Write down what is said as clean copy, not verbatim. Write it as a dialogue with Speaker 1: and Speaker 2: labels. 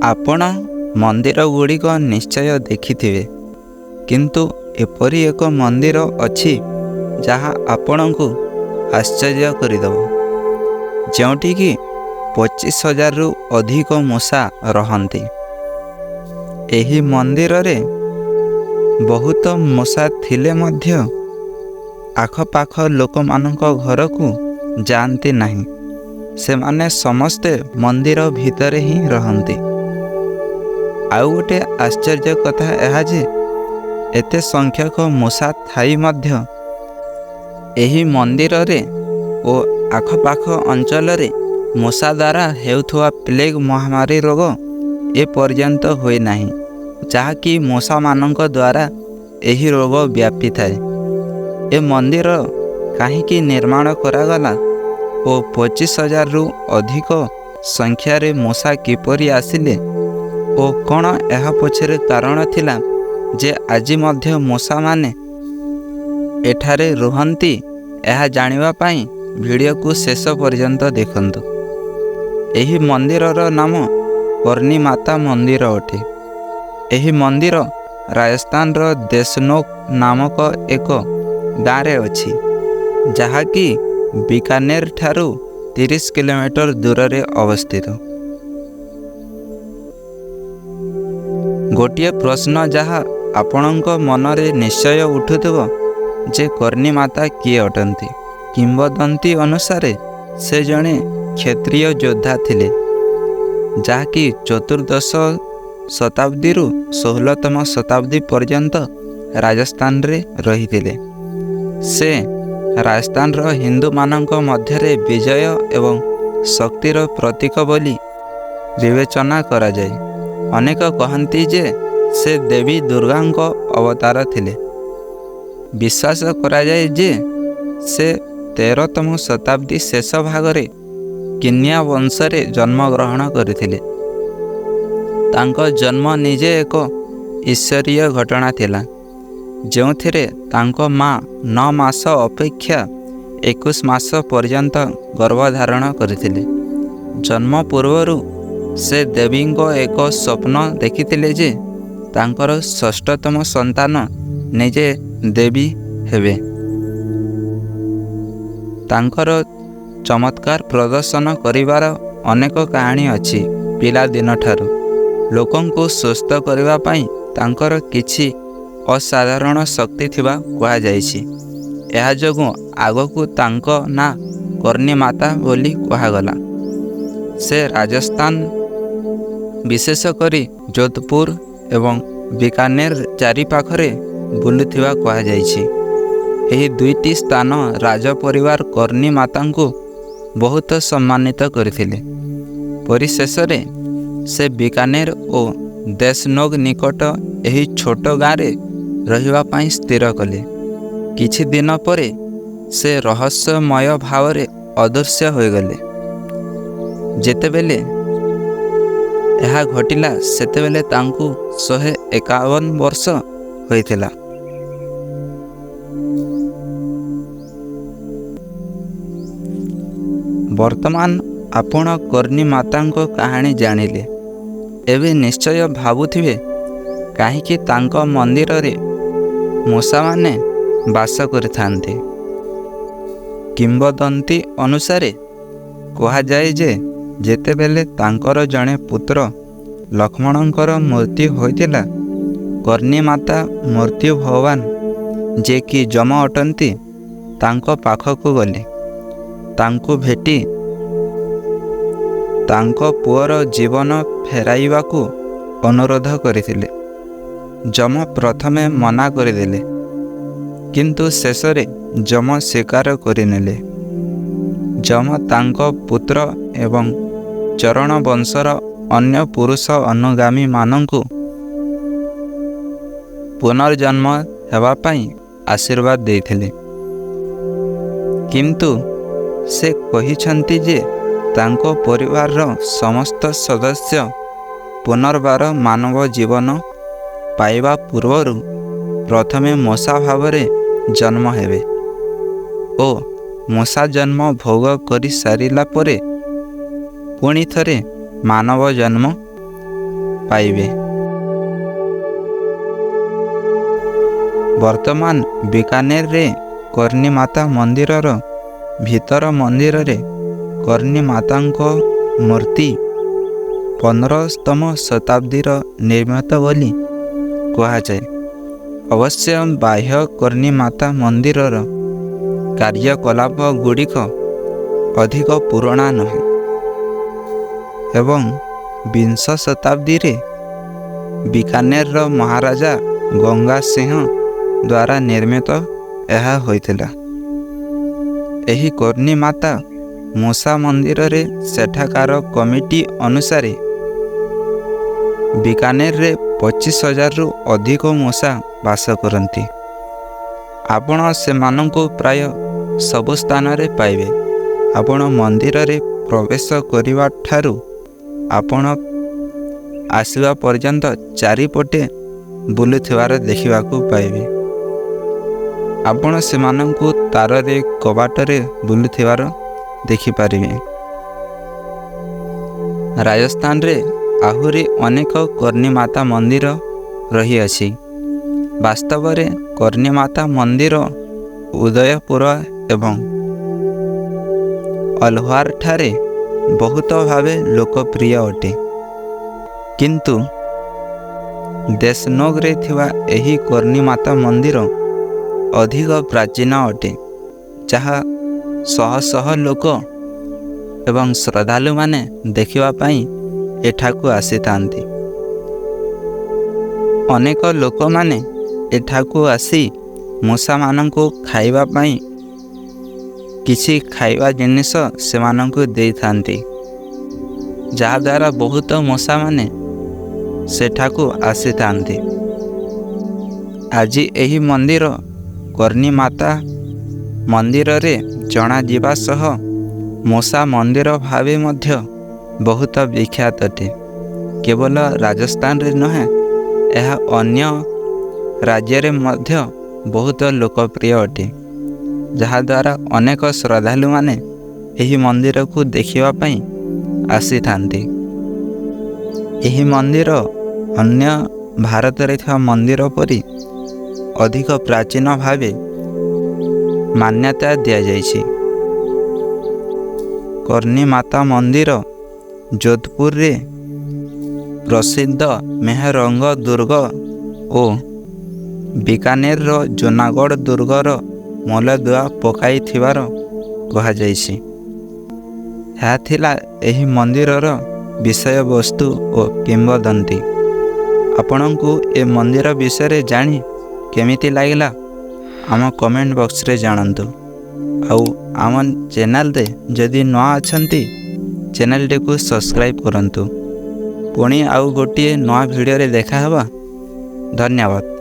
Speaker 1: ଆପଣ ମନ୍ଦିର ଗୁଡ଼ିକ ନିଶ୍ଚୟ ଦେଖିଥିବେ, କିନ୍ତୁ ଏପରି ଏକ ମନ୍ଦିର ଅଛି ଯାହା ଆପଣଙ୍କୁ ଆଶ୍ଚର୍ଯ୍ୟ କରିଦେବ, ଯେଉଁଠିକି 25,000ରୁ ଅଧିକ ମୂଷା ରହନ୍ତି। ଏହି ମନ୍ଦିରରେ ବହୁତ ମୂଷା ଥିଲେ ମଧ୍ୟ ଆଖପାଖ ଲୋକମାନଙ୍କ ଘରକୁ ଯାଆନ୍ତି ନାହିଁ। ସେମାନେ ସମସ୍ତେ ମନ୍ଦିର ଭିତରେ ହିଁ ରହନ୍ତି। ଆଉ ଗୋଟେ ଆଶ୍ଚର୍ଯ୍ୟ କଥା ଏହା ଯେ ଏତେ ସଂଖ୍ୟକ ମୂଷା ଥାଇ ମଧ୍ୟ ଏହି ମନ୍ଦିରରେ ଓ ଆଖପାଖ ଅଞ୍ଚଳରେ ମୂଷା ଦ୍ୱାରା ହେଉଥିବା ପ୍ଲେଗ ମହାମାରୀ ରୋଗ ଏପର୍ଯ୍ୟନ୍ତ ହୋଇନାହିଁ, ଯାହାକି ମୂଷାମାନଙ୍କ ଦ୍ୱାରା ଏହି ରୋଗ ବ୍ୟାପିଥାଏ। ଏ ମନ୍ଦିର କାହିଁକି ନିର୍ମାଣ କରାଗଲା ଓ 25,000ରୁ ଅଧିକ ସଂଖ୍ୟାରେ ମୂଷା କିପରି ଆସିଲେ ଓ କ'ଣ ଏହା ପଛରେ କାରଣ ଥିଲା ଯେ ଆଜି ମଧ୍ୟ ମୂଷାମାନେ ଏଠାରେ ରୁହନ୍ତି, ଏହା ଜାଣିବା ପାଇଁ ଭିଡ଼ିଓକୁ ଶେଷ ପର୍ଯ୍ୟନ୍ତ ଦେଖନ୍ତୁ। ଏହି ମନ୍ଦିରର ନାମ କର୍ଣ୍ଣି ମାତା ମନ୍ଦିର ଅଟେ। ଏହି ମନ୍ଦିର ରାଜସ୍ଥାନର ଦେଶନୋକ ନାମକ ଏକ ଗାଁରେ ଅଛି, ଯାହାକି ବିକାନେର ଠାରୁ 30 କିଲୋମିଟର ଦୂରରେ ଅବସ୍ଥିତ। ଗୋଟିଏ ପ୍ରଶ୍ନ ଯାହା ଆପଣଙ୍କ ମନରେ ନିଶ୍ଚୟ ଉଠୁଥିବ ଯେ କର୍ଣ୍ଣି ମାତା କିଏ ଅଟନ୍ତି? କିମ୍ବଦନ୍ତୀ ଅନୁସାରେ ସେ ଜଣେ କ୍ଷତ୍ରିୟ ଯୋଦ୍ଧା ଥିଲେ, ଯାହାକି ଚତୁର୍ଦ୍ଦଶ ଶତାବ୍ଦୀରୁ 16ତମ ଶତାବ୍ଦୀ ପର୍ଯ୍ୟନ୍ତ ରାଜସ୍ଥାନରେ ରହିଥିଲେ। ସେ ରାଜସ୍ଥାନର ହିନ୍ଦୁମାନଙ୍କ ମଧ୍ୟରେ ବିଜୟ ଏବଂ ଶକ୍ତିର ପ୍ରତୀକ ବୋଲି ବିବେଚନା କରାଯାଏ। ଅନେକ କହନ୍ତି ଯେ ସେ ଦେବୀ ଦୁର୍ଗାଙ୍କ ଅବତାର ଥିଲେ। ବିଶ୍ୱାସ କରାଯାଏ ଯେ ସେ 13ତମ ଶତାବ୍ଦୀ ଶେଷ ଭାଗରେ କିନ୍ୟା ବଂଶରେ ଜନ୍ମଗ୍ରହଣ କରିଥିଲେ। ତାଙ୍କ ଜନ୍ମ ନିଜେ ଏକ ଈଶ୍ୱରୀୟ ଘଟଣା ଥିଲା, ଯେଉଁଥିରେ ତାଙ୍କ ମା 9 ମାସ ଅପେକ୍ଷା 21 ମାସ ପର୍ଯ୍ୟନ୍ତ ଗର୍ଭଧାରଣ କରିଥିଲେ। ଜନ୍ମ ପୂର୍ବରୁ ସେ ଦେବୀଙ୍କ ଏକ ସ୍ୱପ୍ନ ଦେଖିଥିଲେ ଯେ ତାଙ୍କର ଷଷ୍ଠତମ ସନ୍ତାନ ନିଜେ ଦେବୀ ହେବେ। ତାଙ୍କର ଚମତ୍କାର ପ୍ରଦର୍ଶନ କରିବାର ଅନେକ କାହାଣୀ ଅଛି। ପିଲାଦିନଠାରୁ ଲୋକଙ୍କୁ ସୁସ୍ଥ କରିବା ପାଇଁ ତାଙ୍କର କିଛି ଅସାଧାରଣ ଶକ୍ତି ଥିବା କୁହାଯାଇଛି। ଏହା ଯୋଗୁଁ ଆଗକୁ ତାଙ୍କ ନାଁ କର୍ଣ୍ଣି ମାତା ବୋଲି କୁହାଗଲା। ସେ ରାଜସ୍ଥାନ, ବିଶେଷ କରି ଯୋଧପୁର ଏବଂ ବିକାନେର ଚାରିପାଖରେ ବୁଲୁଥିବା କୁହାଯାଇଛି। ଏହି ଦୁଇଟି ସ୍ଥାନ ରାଜ ପରିବାର କର୍ଣ୍ଣି ମାତାଙ୍କୁ ବହୁତ ସମ୍ମାନିତ କରିଥିଲେ। ପରିଶେଷରେ ସେ ବିକାନେର ଓ ଦେଶନୋଗ ନିକଟ ଏହି ଛୋଟ ଗାଁରେ ରହିବା ପାଇଁ ସ୍ଥିର କଲେ। କିଛି ଦିନ ପରେ ସେ ରହସ୍ୟମୟ ଭାବରେ ଅଦୃଶ୍ୟ ହୋଇଗଲେ। ଯେତେବେଳେ ଏହା ଘଟିଲା ସେତେବେଳେ ତାଙ୍କୁ 151 ବର୍ଷ ହୋଇଥିଲା। ବର୍ତ୍ତମାନ ଆପଣ କର୍ଣ୍ଣି ମାତାଙ୍କ କାହାଣୀ ଜାଣିଲେ। ଏବେ ନିଶ୍ଚୟ ଭାବୁଥିବେ କାହିଁକି ତାଙ୍କ ମନ୍ଦିରରେ ମୂଷାମାନେ ବାସ କରିଥାନ୍ତି। କିମ୍ବଦନ୍ତୀ ଅନୁସାରେ କୁହାଯାଏ ଯେ ଯେତେବେଳେ ତାଙ୍କର ଜଣେ ପୁତ୍ର ଲକ୍ଷ୍ମଣଙ୍କର ମୃତ୍ୟୁ ହୋଇଥିଲା, କର୍ଣ୍ଣି ମାତା ମୃତ୍ୟୁ ଭଗବାନ ଯେ କି ଯମ ଅଟନ୍ତି ତାଙ୍କ ପାଖକୁ ଗଲେ। ତାଙ୍କୁ ଭେଟି ତାଙ୍କ ପୁଅର ଜୀବନ ଫେରାଇବାକୁ ଅନୁରୋଧ କରିଥିଲେ। ଯମ ପ୍ରଥମେ ମନା କରିଦେଲେ, କିନ୍ତୁ ଶେଷରେ ଯମ ସ୍ୱୀକାର କରିନେଲେ। ଯମ ତାଙ୍କ ପୁତ୍ର ଏବଂ ଚରଣ ବଂଶର ଅନ୍ୟ ପୁରୁଷ ଅନୁଗାମୀମାନଙ୍କୁ ପୁନର୍ଜନ୍ମ ହେବା ପାଇଁ ଆଶୀର୍ବାଦ ଦେଇଥିଲେ, କିନ୍ତୁ ସେ କହିଛନ୍ତି ଯେ ତାଙ୍କ ପରିବାରର ସମସ୍ତ ସଦସ୍ୟ ପୁନର୍ବାର ମାନବ ଜୀବନ ପାଇବା ପୂର୍ବରୁ ପ୍ରଥମେ ମୂଷା ଭାବରେ ଜନ୍ମ ହେବେ ଓ ମୂଷା ଜନ୍ମ ଭୋଗ କରିସାରିଲା ପରେ ପୁଣି ଥରେ ମାନବ ଜନ୍ମ ପାଇବେ। ବର୍ତ୍ତମାନ ବିକାନେରରେ କର୍ଣ୍ଣି ମାତା ମନ୍ଦିରର ଭିତର ମନ୍ଦିରରେ କର୍ଣ୍ଣି ମାତାଙ୍କ ମୂର୍ତ୍ତି 15ତମ ଶତାବ୍ଦୀର ନିର୍ମିତ ବୋଲି କୁହାଯାଏ। ଅବଶ୍ୟ ବାହ୍ୟ କର୍ଣ୍ଣି ମାତା ମନ୍ଦିରର କାର୍ଯ୍ୟକଳାପ ଗୁଡ଼ିକ ଅଧିକ ପୁରୁଣା ନୁହେଁ ଏବଂ ବିଂଶ ଶତାବ୍ଦୀରେ ବିକାନେରର ମହାରାଜା ଗଙ୍ଗା ସିଂହ ଦ୍ୱାରା ନିର୍ମିତ ଏହା ହୋଇଥିଲା। ଏହି କର୍ଣ୍ଣି ମାତା ମୂଷା ମନ୍ଦିରରେ ସେଠାକାର କମିଟି ଅନୁସାରେ ବିକାନେରରେ 25,000ରୁ ଅଧିକ ମୂଷା ବାସ କରନ୍ତି। ଆପଣ ସେମାନଙ୍କୁ ପ୍ରାୟ ସବୁ ସ୍ଥାନରେ ପାଇବେ। ଆପଣ ମନ୍ଦିରରେ ପ୍ରବେଶ କରିବା ଠାରୁ ଆପଣ ଆସିବା ପର୍ଯ୍ୟନ୍ତ ଚାରିପଟେ ବୁଲୁଥିବାର ଦେଖିବାକୁ ପାଇବେ। ଆପଣ ସେମାନଙ୍କୁ ତାରରେ କବାଟରେ ବୁଲୁଥିବାର ଦେଖିପାରିବେ। ରାଜସ୍ଥାନରେ ଆହୁରି ଅନେକ କର୍ଣ୍ଣି ମାତା ମନ୍ଦିର ରହିଅଛି। ବାସ୍ତବରେ କର୍ଣ୍ଣି ମାତା ମନ୍ଦିର ଉଦୟପୁର ଏବଂ ଅଲୱାରଠାରେ ବହୁତ ଭାବେ ଲୋକପ୍ରିୟ ଅଟେ, କିନ୍ତୁ ଦେଶନୋଗରେ ଥିବା ଏହି କର୍ଣ୍ଣି ମାତା ମନ୍ଦିର ଅଧିକ ପ୍ରାଚୀନ ଅଟେ, ଯାହା ଶହ ଶହ ଲୋକ ଏବଂ ଶ୍ରଦ୍ଧାଳୁମାନେ ଦେଖିବା ପାଇଁ ଏଠାକୁ ଆସିଥାନ୍ତି। ଅନେକ ଲୋକମାନେ ଏଠାକୁ ଆସି ମୂଷାମାନଙ୍କୁ ଖାଇବା ପାଇଁ କିଛି ଖାଇବା ଜିନିଷ ସେମାନଙ୍କୁ ଦେଇଥାନ୍ତି, ଯାହାଦ୍ୱାରା ବହୁତ ମୂଷାମାନେ ସେଠାକୁ ଆସିଥାନ୍ତି। ଆଜି ଏହି ମନ୍ଦିର କର୍ଣ୍ଣି ମାତା ମନ୍ଦିରରେ ଜଣାଯିବା ସହ ମୂଷା ମନ୍ଦିର ଭାବେ ମଧ୍ୟ ବହୁତ ବିଖ୍ୟାତ ଅଟେ। କେବଳ ରାଜସ୍ଥାନରେ ନୁହେଁ, ଏହା ଅନ୍ୟ ରାଜ୍ୟରେ ମଧ୍ୟ ବହୁତ ଲୋକପ୍ରିୟ ଅଟେ, ଯାହାଦ୍ୱାରା ଅନେକ ଶ୍ରଦ୍ଧାଳୁମାନେ ଏହି ମନ୍ଦିରକୁ ଦେଖିବା ପାଇଁ ଆସିଥାନ୍ତି। ଏହି ମନ୍ଦିର ଅନ୍ୟ ଭାରତରେ ଥିବା ମନ୍ଦିର ପରି ଅଧିକ ପ୍ରାଚୀନ ଭାବେ ମାନ୍ୟତା ଦିଆଯାଇଛି। କର୍ଣ୍ଣି ମାତା ମନ୍ଦିର ଯୋଧପୁରରେ ପ୍ରସିଦ୍ଧ ମେହରଙ୍ଗ ଦୁର୍ଗ ଓ ବିକାନେରର ଜୁନାଗଡ଼ ଦୁର୍ଗର ମୂଳଦୁଆ ପକାଇଥିବାର କୁହାଯାଇଛି। ଏହା ଥିଲା ଏହି ମନ୍ଦିରର ବିଷୟବସ୍ତୁ ଓ କିମ୍ବଦନ୍ତୀ। ଆପଣଙ୍କୁ ଏ ମନ୍ଦିର ବିଷୟରେ ଜାଣି କେମିତି ଲାଗିଲା, ଆମ କମେଣ୍ଟ ବକ୍ସରେ ଜାଣନ୍ତୁ। ଆଉ ଆମ ଚ୍ୟାନେଲରେ ଯଦି ନୂଆ ଅଛନ୍ତି, ଚ୍ୟାନେଲଟିକୁ ସବସ୍କ୍ରାଇବ୍ କରନ୍ତୁ। ପୁଣି ଆଉ ଗୋଟିଏ ନୂଆ ଭିଡ଼ିଓରେ ଦେଖାହେବା। ଧନ୍ୟବାଦ।